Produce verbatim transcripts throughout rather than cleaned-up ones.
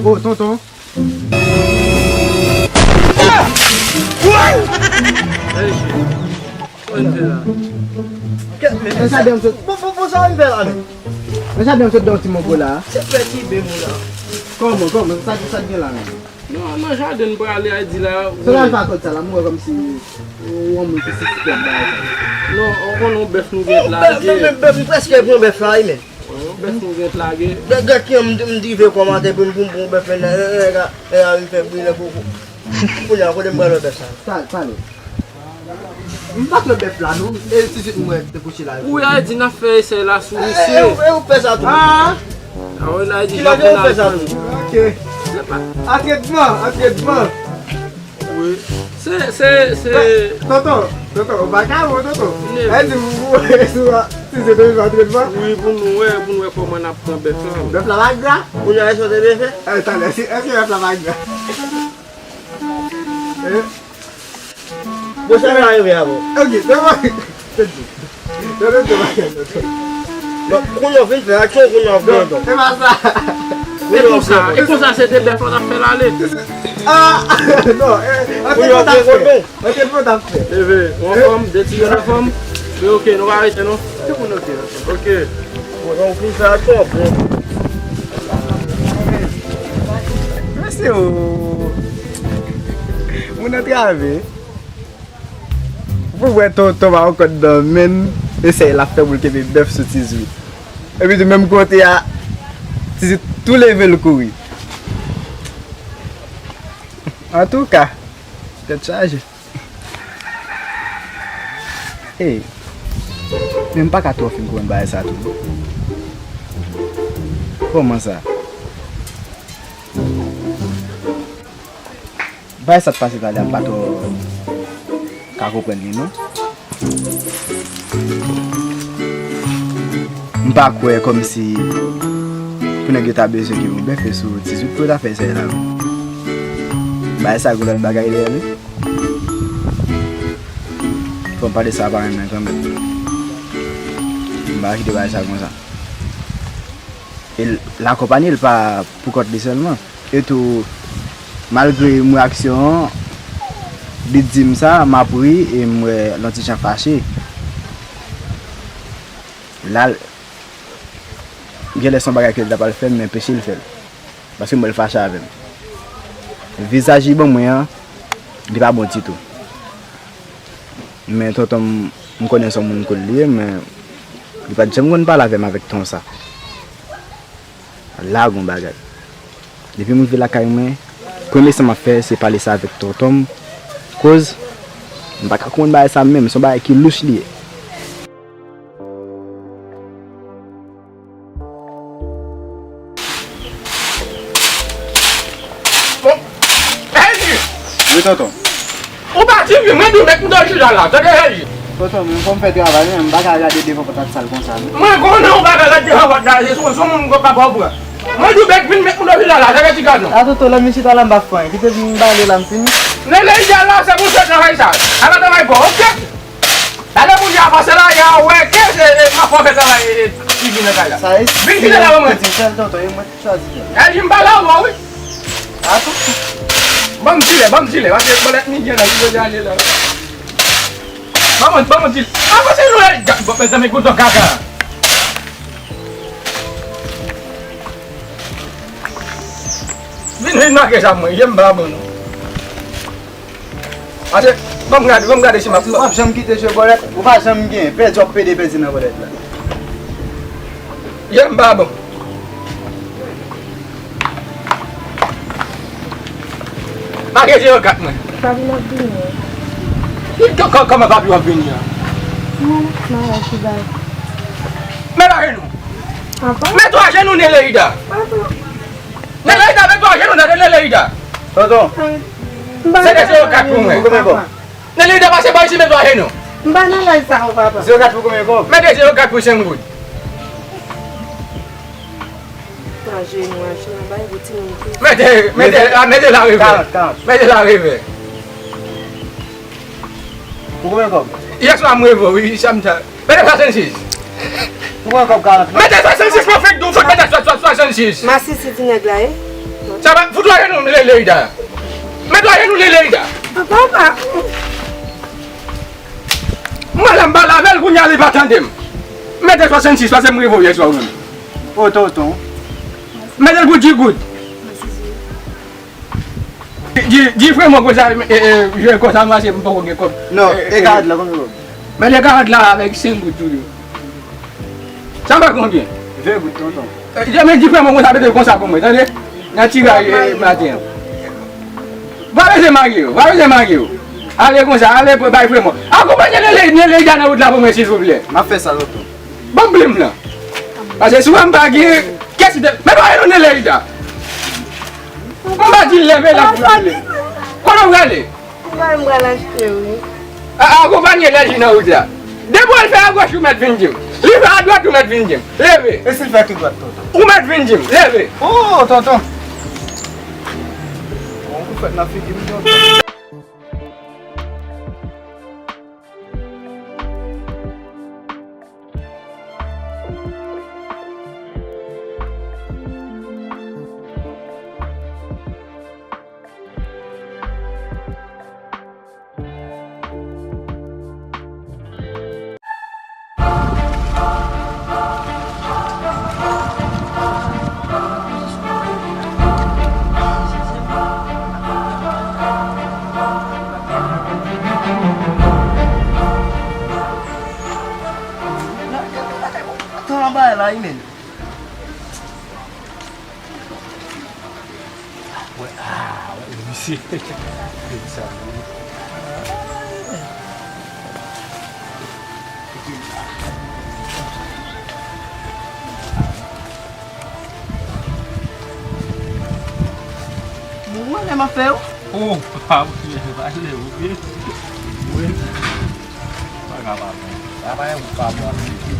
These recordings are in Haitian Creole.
Oh, tonton. Hey, Kòman te la? Kèt, men, men sa, sa, bon, bon, bon, sa w vin fè la menm? Men sa, dan sot dan ti mongo la. Se pètibe moun la. Kòman, kòman? Sa, sa gen la menm? Non, nan jaden m prale a di la. Sa w al fè ak kòd sa la, m wè kòmsi ou yon moun ki sispèk bagay sa. Non, ou konnen yon bèf nou gen lage. Yon bèf, men, men bèf, m prèske pran bèf la, wi, men. Yon bèf nou gen lage. Gad, gad ki m, m drive kòmantè pou m, pou m pran bèf la, nèg la, nèg la vin fè brilè pou, pou. Kounye a, kote m pral wè bèf sa? Sa, sa, non. M pa t wè bèf la, non. E tizit m wè te kouche la. Ou a di n ap fè esèy la sou misye. E, e, e ou fè sa tou? Ah! Ah, w a di kilè ke ou fè sa tou? Ok. Antretman, antretman. Wi. Se, se, se. Tonton, tonton, ou pa ka bon, tonton. Sa di, ou, ou, ou, si se te antretman. Wi, pou nou wè, pou nou wè kòman n ap pran bèf la. Bèf la pa gra? Kounye a, èske w te byen fè? Eh, talè, si, èske bèf la pa gra? Eh? Bon, sa va rive avè w. Ok, se bon. Non, non, non, non. Bon, kounye a w fin fè aksyon, kounye a w pran. Non, se pa sa. E konsa, e konsa se te bèf la n ap fè l ale. Ah, non, eh, antre pran t ap fè. Antre pran t ap fè. Leve, w anfòm, de ti grenn anfòm. Men ok, nou pa rete non. Tout moun ok. Ok. Bon, donk, fin fè aksyon, bon. Mesye o. Moun antrave. Pou wè tonton pa yon kòd nan men l, esèy l ap fè pou l kenbe bèf sou Tizwit. Epi tou menm kote a, Tizwit tou leve l kouri. Antouka, tèt chaje. Ey, men m pa ka twò fin konprann bagay sa tou. Kòman sa? Bagay sa t pase talè a, m pa twò ka konprann li non. M pa kwè kòmsi pou nèg yo ta bezwen kenbe yon bèf sou Tizwit pou yo ta fè esèy la. Bagay sa gen lòt bagay dèyè li. Fò m pale sa pa renmen kanmenm. M pa kite bagay sa konsa. E l akonpaye l pa pou kont li sèlman. E tou, malgre m wè aksyon an, li di m sa, m ap ri e m wè l yon ti jan fache. La, genlè se yon bagay ke l ta pral fè m, m enpeche l fè l. Paske m wè l fache avè m. Vizaj li ban mwen an, li pa bon ditou. Men tonton m, m konnen se yon moun koul li ye, men li pa t janm konn pale avè m avèk ton sa. La gon bagay. Depi m rive lakay mwen, premye sa m ap fè, se pale sa avèk tonton m. Koz, m pa ka konprann bagay sa menm, se yon bagay ki louch li ye. Bon. Hey, Ji! Wi, tonton. Ou pa di vin, mwen di w mèt mouton chita la, tande, Ji. Tonton, men fò m fè travay mwen, m pa ka gade devan pòt la sal konsa, non. Mwen konnen ou pa ka gade devan pòt la, se sou, sou moun mwen pa konprann. Mwen di w mèt vin, mèt mouton chita la, tande ti gason. A tonton, lè m chita la, m pa fè anyen. Kite m bale la, m fini. Lè, lè, chita la, se pou fè travay sa. Ala travay pa w, ok? Gade moun y ap pase la, y a wè ke se, e, m ap fè travay, e, e, ki vin nan kay la. Sa e vin kite la, mwen. Ti sèl tonton, e mwen ki chwazi fè. E di m pale avè w, wi. A tonton. Ban m jilè, ban m jilè, paske bòlèt midi an nan, ki kote ale la. Ban mwen, ban mwen jilè. Avanse nou la, bon, mezanmi, gouton kaka. Vin, vin make sa mwen, je m pa bon non. Ase, ban m gade, ban m gade si m ap. W ap janm kite jwe bòlèt, ou pa janm gen, pèdi w ap pede pèdi nan bòlèt la. Je m pa bon. Make zewo kat mwen. Papi m ap vini. Ki, kò-, kò-, kòman papi w ap vini an? Non, non, non, ki bay. Mete ajenou. Papa? Mete ajenou, Neleida. Papa. Neleida, mete ajenou, tande, Neleida. Tonton. Se de zewo kat pou mwen. Ou konprann kòb? Neleida, pase pa isi, mete ajenou. M pa nan laj sa yo, papa. Zewo kat pou konbyen kòb? Mete zewo kat pou senk goud. Ajenou, ajenou, bay pou timoun ki. Mete, mete, a, mete la revè. Karant, karant. Mete la revè. Pou konbyen kòb? Yèswa m reve w, wi, sa m ta. Mete swasannsis. Pou konbyen kòb karant? Mete swasannsis, mwen fèk di w, fòk mete swa-, swa-, swasannsis. Masisi ti nèg la, e? Sa va, fout ajenou, Neleida. Mete ajenou, Neleida. Papa. Mwen la m pale avè l, kounye a li pa tande m. Mete swasannsis, paske m reve w yèswa ou menm. O, tonton. Mete l pou di goud. Di, di frè mwen konsa, e, e, jwe konsa, m pase m poko gen kòb. Non, e, e, e karant la, konbyen kòb? Mete karant la avèk senk goud toujou. Sa fè konbyen? Ven goud, tonton. E, men di frè mwen konsa, mete l konsa pou mwen, tande? Nan tiray, e, maten an. Pa bezwen mare yo, pa bezwen mare yo. Ale konsa, ale bay frè mwen. Akonpanye Nele-, Neleida nan wout la pou mwen, silvouplè. M ap fè sa, tonton. Ban m plim nan. Paske si w wè m pa gen, kèsi de, men pa rele Neleida. Mwen pa di l leve la pou l ale. Kote w prale? Mwen m pral achte, wi. A, akonpanye Neleida nan wout la. Depi w al fè agòch, ou mèt vin di m. Li fè adwat, ou mèt vin di m. Leve. E si l fè tou dwat, tonton? Ou mèt vin di m. Leve. O, tonton. Bon, ou fèt nan figi m, tonton. Tan anba la, men. Wè, a, wè, misye. Gade sa, wi. Bon, mwen, lè m ap fè yo. O, pa, pa lè, wi. Wi. Pa ka pa bon. Sa pa yon pa bon aplike.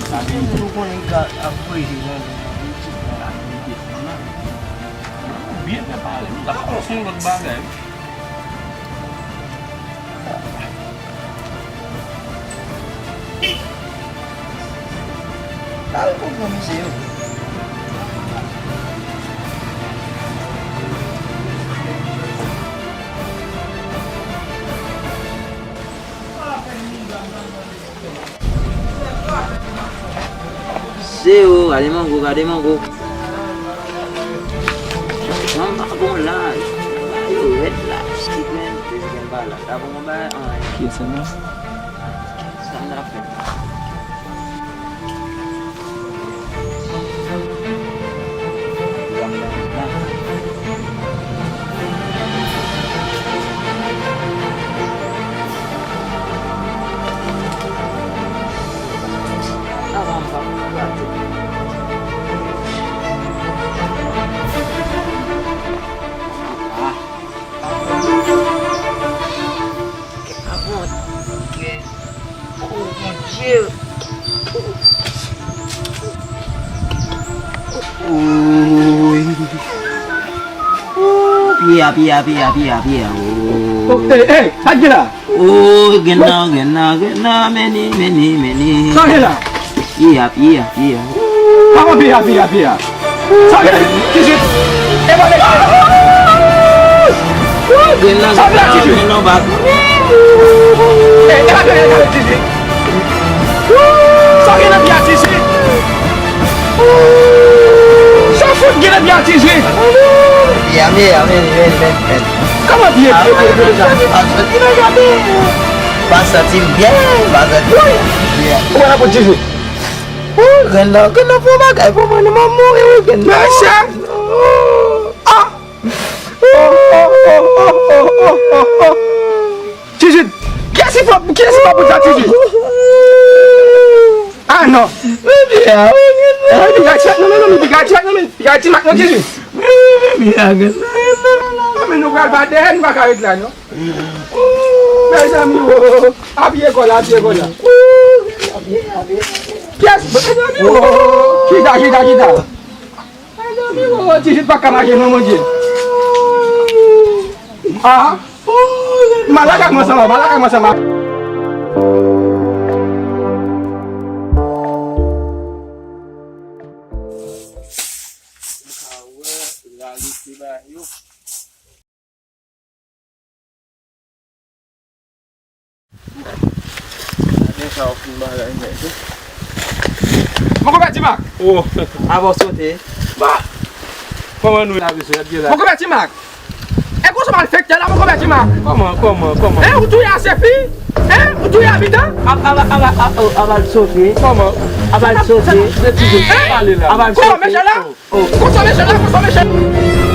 Sa gen moun ou konnen ki ka ap voye nan YouTube la. Byen fè pale. Nou ta pran sou lòt bagay. Al konprann misye yo. Se yo, gade mango, gade mango. Manman gon laj. Yo rèd la. Kit men, te gen pa la. Ta bon, bon, ba, an. Ki se nan? Sa m ta fè? Ah. Oh mon Dieu. Ouy. Piya, piya, piya, piya, piya. Oh. Oh, hey, hey, sa k gen la? Oh, gen nan, gen nan, gen nan, meni, meni, meni. Sa k gen la? Piya, piya, piya. Papa, piya, piya, piya. Sa gen, ki se, e pa de. Grenn nan, sa vle di, grenn nan bak. E, e pa grenn nan, grenn nan, Tizit. Sa gen nan pye a, Tizit? Sa fout gen nan pye a, Tizit? Pye a, men, men, men, men, men. Kòman pye, pye, pye, pye, pye? Pa santi l byen, pa santi l byen. Ou wè nan pot Tizit? Ou, grenn nan, grenn nan fè yon bagay pou mwen, non, m ap mouri, wi, grenn nan. Mesye! Ah! Oh, oh, oh, oh, oh, oh, oh, oh. Tizit, kiyès ki fè, kiyès ki fè poud sa, Tizit? Ah, non. Baby, ah, oui, oui, oui. Ah, li gad chat, non, non, non, li gad chat, non, men li gad ti mak, non, Tizit. Baby, ah, gad. Ah, men nou pral pa dèyè, nou pa ka ret la, non. Mezanmi, oh, apiye kò la, apiye kò la. Kiyès, mezanmi, oh, chita, chita, chita. Mezanmi, oh, Tizit pa ka mache non, Bondye. Ah. Malak ak mwen sanma, malak ak mwen sanma. Gade sa w fin bagay nèt wi. Mon konpè Ti Mak. Oh, avan w sote. Ba. Kòman nou ye la, mesye? Gad pye la. Mon konpè Ti Mak. E konsa malfektè la, mon konpè Ti Mak. Kòman, kòman, kòman? Hein, ou touye Asefi? Hein, ou touye Abitan? Ap, ap, ap, ap, ap, ap al sote. Kòman? Ap al sote. Hein? Ap al sote. Kòman mesye la? Oh, oh. Konsa mesye la, konsa mesye.